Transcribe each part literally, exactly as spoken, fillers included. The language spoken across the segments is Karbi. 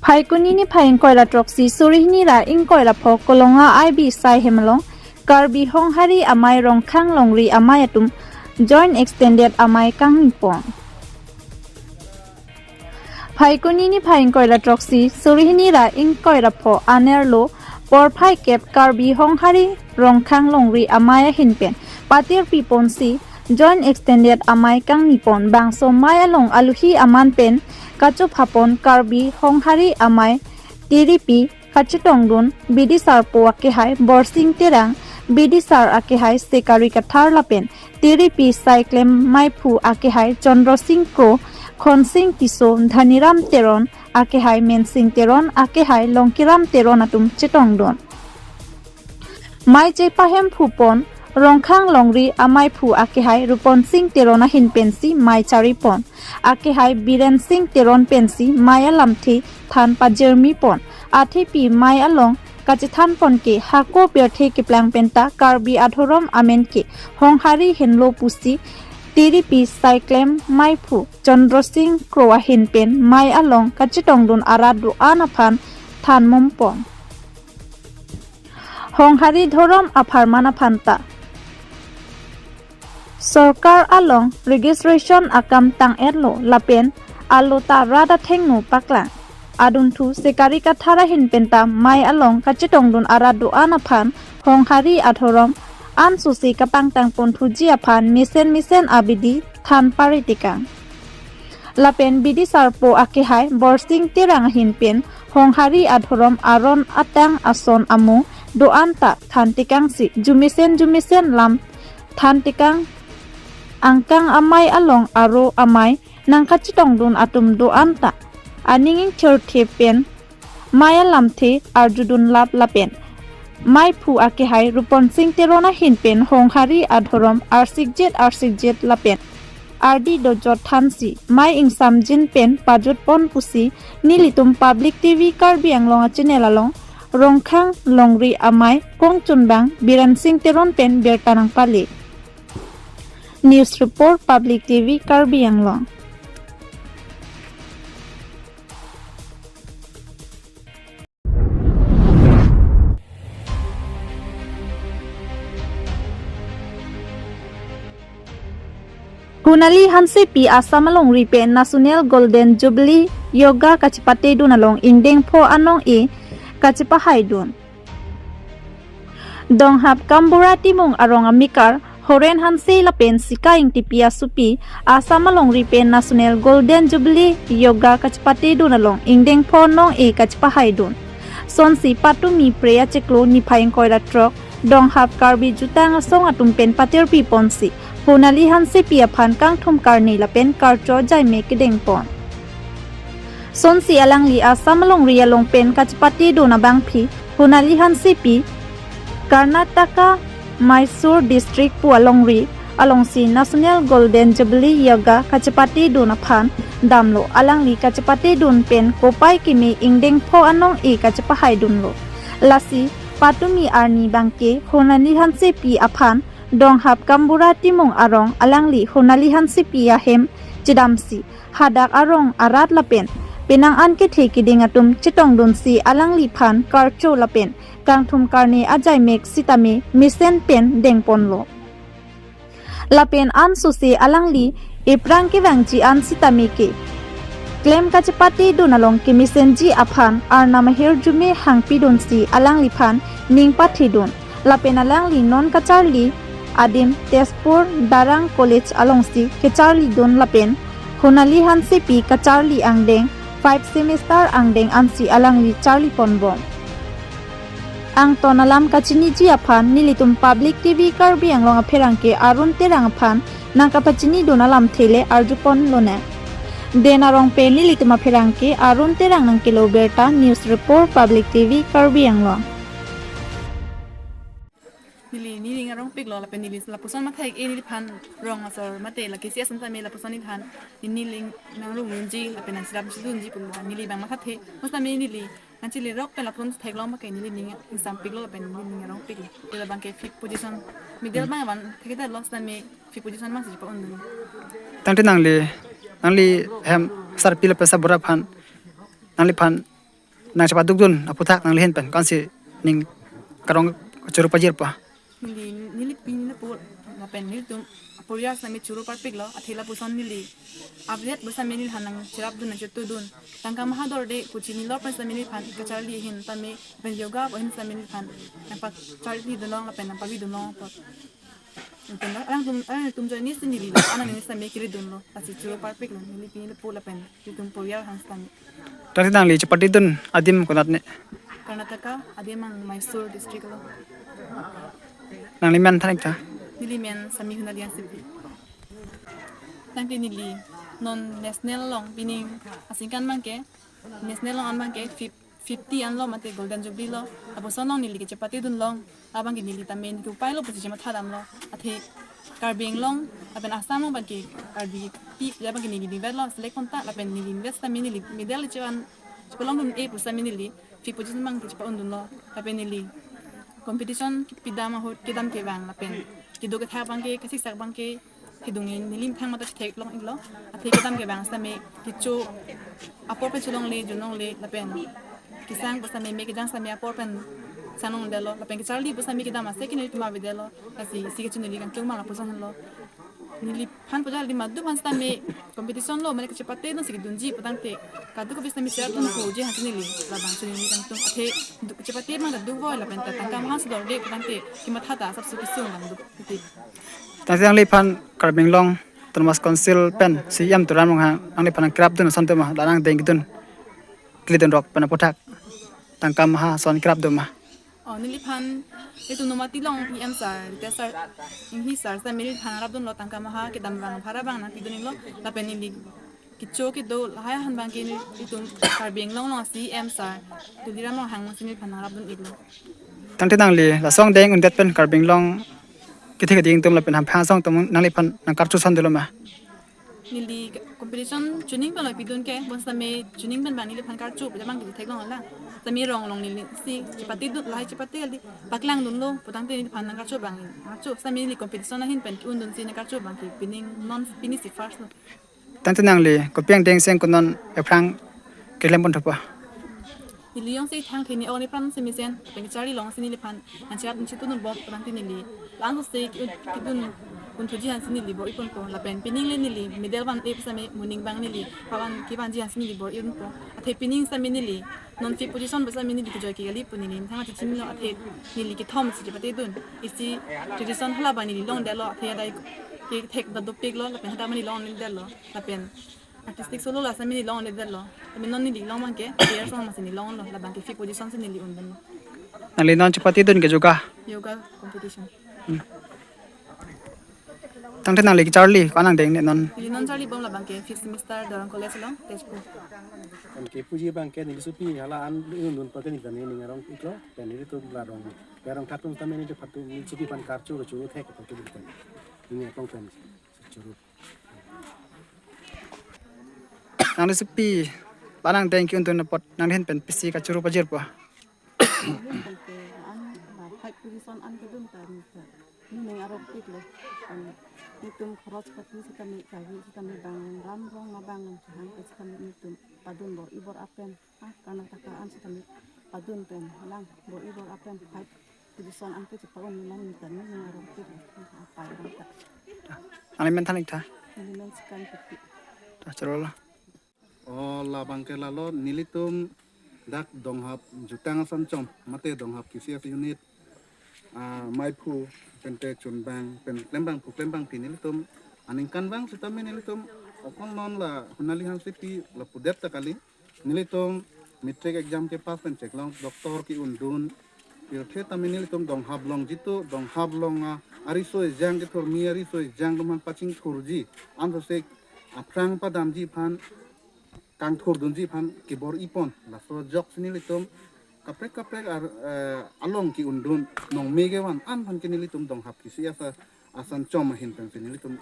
Phaikuni niphai ingkoi ra throksi, suri hini ra ingkoi ra pho, Kolonga I B Saihem along Karbi Honghari Amei, Rongkhang Longri Amei atum Joint Extended Amei kangni pon. Phaikuni niphai ingkoi ra throksi, suri hini ra ingkoi ra pho, anerlo porphai kep Karbi Honghari Rongkhang Longri Amei ahin pen patirpi ponsi Joint Extended Amei kangni pon. Bangso mei along aluhi aman pen kachopha pon Karbi Honghari Amei tiripi kachetongdun Bidisar Po akehai Borsing Terang, Bidisar akehai Sekari Kathar lapen tiripi saiklem meiphu akehai Chandra Sing Kro, Khonsing Tisso, Dhaniram Teron akehai Mensing Teron akehai Longkiram Teron atum chetongdun. Mei chepahemphu pon Rongkhang Longri ameiphu akehai Rupon Sing Teron ahin pensi mei chari pon. Akehai Biren Sing Teron pensi mei alamthe than pajirmi pon. Athepi mei along kachethan pon ke hako pirthe keplang penta Karbi adhorom amen ke Honghari henlo pusi tiripi saiklem meiphu Chandra Sing Kro ahin pen mei along kachetongdun arat do-an aphan than mum pon. Honghari dhorom apharman aphan ta sorkar along registration akam tang-etlo lapen alo ta rat athengno paklang. Adunthu Sekari Kathar ahin penta mei along kachetongdun arat do-an aphan Honghari adhorom ansosi kapangtang ponthuji aphan mesen mesen abidi than paritikang. Lapen Bidisar Po akehai Borsing Terang ahin pen Honghari adhorom aron atang ason amo do-an ta thantikangsi jumesen jumesen lam thantikang. Angkang amei along aro amei nangkachetongdun atum do-an ta aning ingthirthe pen mei alamthe arjudun lap lapen meiphu akehai Rupon Sing Teron ahin pen Honghari adhorom arsikjet arsikjet lapen ardi dojot thansi mei ingsamjin pen pajut pon pusi nelitum Public T V Karbi Anglong a-channel along Rongkhang Longri Amei kongchunbang Biren Sing Teron pen birta nangpale. News report, Public T V Karbi Anglong. Honali Hansepi Assam alongri pen National Golden Jubilee Yoga kachepatedun along ingdeng pho anong-e kachepahaidun. Donghap Kambura Timung arong amekar Horen Hanse lapen Sika Ingtipi asopi Assam alongri pen National Golden Jubilee Yoga kachepatedun along ingdeng pho anong-e kachepahaidun. Sonsi patumi Phre achiklo niphai ingkoi ra throk Donghap Karbi Jutang Asong atum pen patirpi ponsi Honali Hansepi aphan kangthum karne lapen karcho ajaime kedeng pon. Sonsi alangli Assam alongri along pen kachepatedun abangpi Honali Hansepi Karnataka Mysore District pu alongri alongsi National Golden Jubilee Yoga kachepatedun aphan damlo. Alangli kachepatedun pen kopai keme ingdeng pho anong-e kachepahaidunlo. Lasi patumi arni abangke Honali Hansepi aphan Donghap Kambura Timung arong alangli Honali Hansepi ahem chedamsi hadak arong arat lapen penang an kethe keding atum chetongdunsi alangliphan karcho lapen kangthum karne ajaimek sitame mesen pen dengponlo. Lapen ansose alangli ephrang kevangji an sitame ke klem kachepatedun along kemesenji aphan Arnam ahirjume hangpidunsi alangliphan ning pathedun. Lapen alangli non kacharli adim Tezpur Darang College alongsi kecharlidun lapen Honali Hansepi kacharli angdeng five semester angdeng ansi alangli charliponbom. Angton alam kachiniji aphan nelitum Public T V Karbi Anglong apherangke Arun Terang aphan nangkapachinidun alamthe le arjuponlonang. Den arong pen nelitum apherangke Arun Terang nangkelo birta, News Report, Public T V Karbi Anglong. Neli, neli ning arongpiklo lapen neli lapuson mathek-e, neliphan rong asor mate la K C S an tame lapuson neliphan neli ning nangrung nunji lapen nangcherap chedunji pulo, neli abang mathathe. Mostame neli nangchilirok pen lapuson theklong abangke neli ning ingsampiklo lapen neli ning arongpiklo. Tela abangke fifth position. Middle abang abang thekthedetlo sitame fifth position abangsi chepa-undun. Tangte nangli, nangli hem sarpi lapen sarbura aphan, nangliphan nangchepadukdun aputhak nangli ahin pen ko-ansi ning karong kachoro pajirpo? Neli, neli pini lapu lapen nelitum aporial sitame choro parpiklo, athe lapuson neli update pu sitame neliphan nangcherapdun nangchetudun. Tangka maha dorde pu chinilo pen sitame neliphan kacharli ahin tame pen yoga pu ahin sitame neliphan nangpacharlidunlong lapen nangpavidunlong apot. Lapen alangtum, alangtum ajoine si neli la, anang neli sitame kiridunlo, lasi choro parpiklo, neli pini lapu lapen nelitum aporial aphan sitame. Tangte nangli chepatidun adim konat ne? Karnataka, adim abang Mysore district lo. Nangli men than-ik tha? Neli men Sami Hunali Hansepi. Tangte neli non national along pining aningkan abangke, national along an abangke fif-, fifty anlo mate Golden Jubilee lo. Lapuson along neli kachepatidunlong. Labangke neli tame neli upailo pusi chematha damlo. Athe Karbi Anglong lapen Assam along abangke Karbi pi labangke neli invest lo, select ponta lapen neli invest tame neli medal chevan chepalongdun e pu sitame neli fifth position abangke chepa-undunlo. Lapen neli competition kipidam ahut kedam kevang lapen kedo kethak abangke, kasiksak abangke, kedung neli methang mata theklong-iklo. Athe kedam kevang sitame kecho apor pen chelongle, junlongle, lapen kesang pu sitame me kejang sitame apor pen sanglongdetlo, lapen kacharli pu sitame kedam ase ke nelitum avedetlo, lasi isi kachiningri kangtung abang lapuson henlo. Neliphan pu jali madu aphan sitame competition lo, mane kachepatedunsi kedunji pu tangte kadokave sitame cherapdun puji aphansi neli labang chiningri kangtung. Athe du-, chepate abang ta dukvoi lapen ta tangka maha si dorde pu tangte kematha ta asapso kesung abang duk. Tangte nangliphan Karbi Anglong Autonomous Council pen C E M Tuliram Ronghang nangliphan nangkerapdun ason do ma, la nangdeng kedun, kelidunrok pen aputhak tangka maha ason kerap do ma? Oh, neliphan itum Nomati along E M sir, retired sir, English sir, sir neliphan nangrapdunlo, tangka maha kedam abang, bhara abang nangpidun-iklo, lapen neli kecho kedo lahai aphan abangke nelitum Karbi Anglong along C E M sir Tuliram Ronghang si neliphan nangrapdun-iklo. Tangte nangli laso angdeng undet pen Karbi Anglong kethe keding atum lapen hamphang asong atum nangliphan nangkarcho ason dolo ma? Neli competition chuning pen lo pidun ke, bonsitame chuning pen abang neliphan karcho pu abang ketheklong alang. Sitame rong along nelisi chepatedun, lahai chepate kali, paklangdunlo pu tangte neliphan nangkarcho abang nangkarcho. Sitame neli competition ahin pen ke-undunsi nangkarcho abangke pining non pinisi first lo. Tangte nangli kopi angdeng seng ko non aphrang keklem pon thupo? Neli jongsi thang thini o nepran si mesen, lapen kacharli alongsi neliphan nangcherap nangchetudun bom pu tangte neli la-an sose ke-un, kedun kunthuji aphansi neli bor-iponpo, lapen pining le neli medal van-e pu sitame moning abang neli pavan kevanji aphansi neli bor-iponpo. Athe pining sitame neli non fifth position pu sitame neli kejoi ke kali pu neli methang chechinilo, athe neli kethom si chepatedun. Isi tradition hala abang neli longdetlo, athe adai kethek ta dopiklo, lapen hadak abang neli longdetlo, lapen artistic solo la sitame neli longdetlo. Tame non neli long abangke player song masi neli longlo, labangke fifth position si neli undunlo. Nangli non chepatedun ke yoga? Yoga competition. Hmm. Tangte nangli kacharli ko-an angdeng ne non? Neli non charli bom labangke fifth semester Dorong College along, Tezpur. Anke puji abangke neli sopi hala an undun pu ke neli tame ning arong-iklo, pen nelitum la rong, la rongthak atum tame neli patu neli sopi aphan karcho kachoro thek pu ke neli tame. Neli apong pen choro. Nangli sopi, la-an angdeng ke-undun apot nangli ahin pen pisi kachoro pajirpo? Neli ahin pen ke an ba five position an kedun ta neli ta ning arong-iklo. An nelitum khoros pati sitame, kave sitame abang, ram rong abang nangchehang ke sitame nelitum padun bor-i bor-a pen. Ah, Karnataka an sitame padun pen lang bor-i bor-a pen five position an ke chepa-un lang neli ta ning arong-ik, apai abang ta. Nangli men than-ik tha? Neli men Sikan Puti. Ta chorolo. Oh, labangke lalo nelitum dak donghap jutang asan chom mate donghap K C S unit, ah, maiphu pente chunbang pen klembang phu klembang pi nelitum aningkanvang sitame nelitum okon non la Hunali Hansepi lapudet ta kali, nelitum matric exam kepass pen cheklong doctor ke-undun, pirthe tame nelitum donghap along jitu donghap along a ariso ejang kethurmi ariso ejang atum aphan pachingthurji, an sose aphrang padamji aphan, kangthurdunji aphan kebor-ipon. Laso ajoksi nelitum kaprek kaprek ar, eh, along ke-undun, nongme kevan an aphan ke nelitum donghap K C S a, asan chom ahin pensi nelitum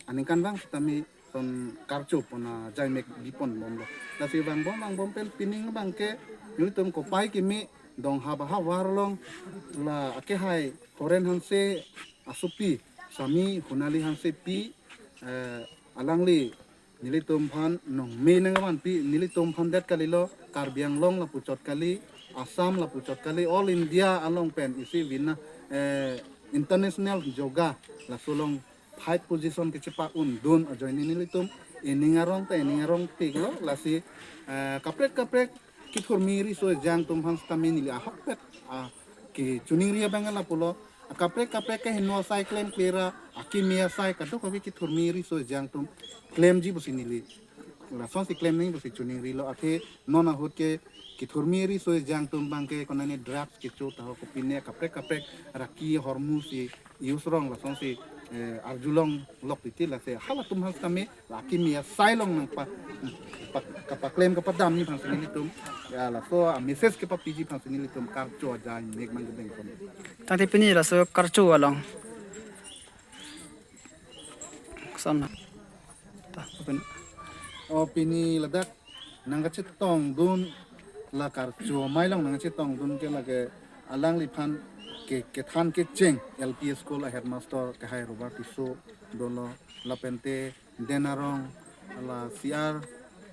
aningkanvang sitame ason karcho pon ajaimek bipon bomlo. Lasi vangbom vangbom pen pining abangke nelitum kopai keme donghap ahavar along la akehai Horen Hanse asopi, Sami Hunali Hansepi, eh, alangli Nelitum aphan nong me nang kaman pi, nelitum aphan det kalilo, Karbi Anglong lapuchot kali, Assam lapuchot kali, all India along pen isi vina, eh, international yoga laso along five position kechepa-un dun ajoine nelitum ening arong ta ening arong piklo, lasi, eh, kaprek kaprek kethurmi riso ejang atum aphan sitame neli ahokpet, ah, kechiningri abang lapulo, kaprek kaprek kehingno asai klemkle ra, akimi asai kadokave kethurmi riso ejang atum klemji pusi neli lasonsi klem nangji pusi chiningrilo, athe non ahut ke kethurmi riso ejang atum abang ke konane drugs kecho taho kopine kaprek kaprek raki hormu si use rong lasonsi, eh, arjulong lok titi, lasi halatum aphan sitame la akimi asai along nangpa, pa, kapaklem kapadamji aphan si nelitum, ya, laso a-message kepapiji aphan si nelitum karcho ajai mek mang kedeng kon. Tangte pini laso karcho along. Sana. Ta, open. O pini ladak nangkachetongdun la karcho amei along nangkachetongdun ke lake alangliphan ke, kethan kecheng L P school a headmaster akehai Robert Tisso dolo, lapente Denarong la C R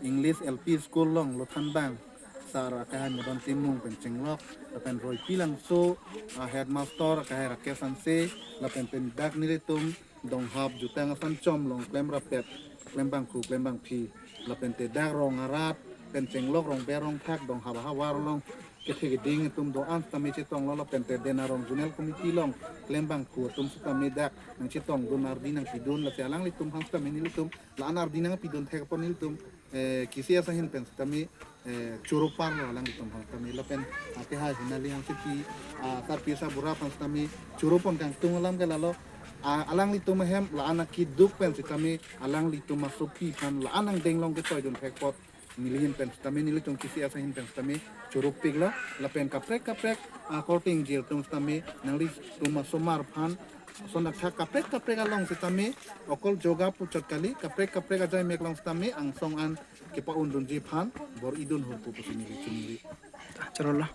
English L P school along lothan abang sir akehai Modon Timung pen chenglok, lapen Roipi Langso a headmaster akehai Rakesh Hanse, lapen pen dak nelitum Donghap jutang asan chom along klem rapet, klem bangphu, klem bangphi, lapente dak rong arat pen chenglok, rong ber rong thak, Donghap ahavar along kethe keding atum do-an sitame chetonglo, lapente Denarong zonal committee along klem bangphu atum sitame dak nangchetongdun, ardi nangpidun, lasi alanglitum aphan sitame nelitum la-an ardi nangpidun thekpo, nelitum, eh, K C S ahin pen sitame, eh, choro parlo alanglitum aphan sitame, lapen akehai Hinali Hansepi, ah, sarpi sarbura aphan sitame choro pon kangtung alam ke lalo, ah, alanglitum ahem la-an akeduk pen sitame alanglitum asopi aphan la-an angdeng along ketoidun thek apot neli ahin pen sitame, nelitum K C S ahin pen sitame choro piklo, lapen kaprek kaprek, ah, korte ingjir atum sitame nanglitum asomar aphan ason athak kaprek kaprek along sitame, okol yoga puchot kali, kaprek kaprek ajai mek along sitame angsong an kepa-undunji aphan bor-idun hurpu pusi neli chiningri. Choro lo.